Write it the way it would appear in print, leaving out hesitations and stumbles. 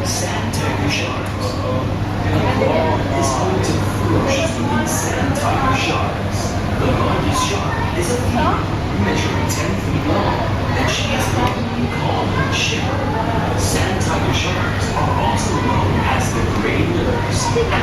Sand tiger sharks. Guam is home to ferocious looking sand tiger sharks. The largest shark is a female, measuring 10 feet long, and she is lovingly called Shipper. Sand tiger sharks are also known as the gray livers and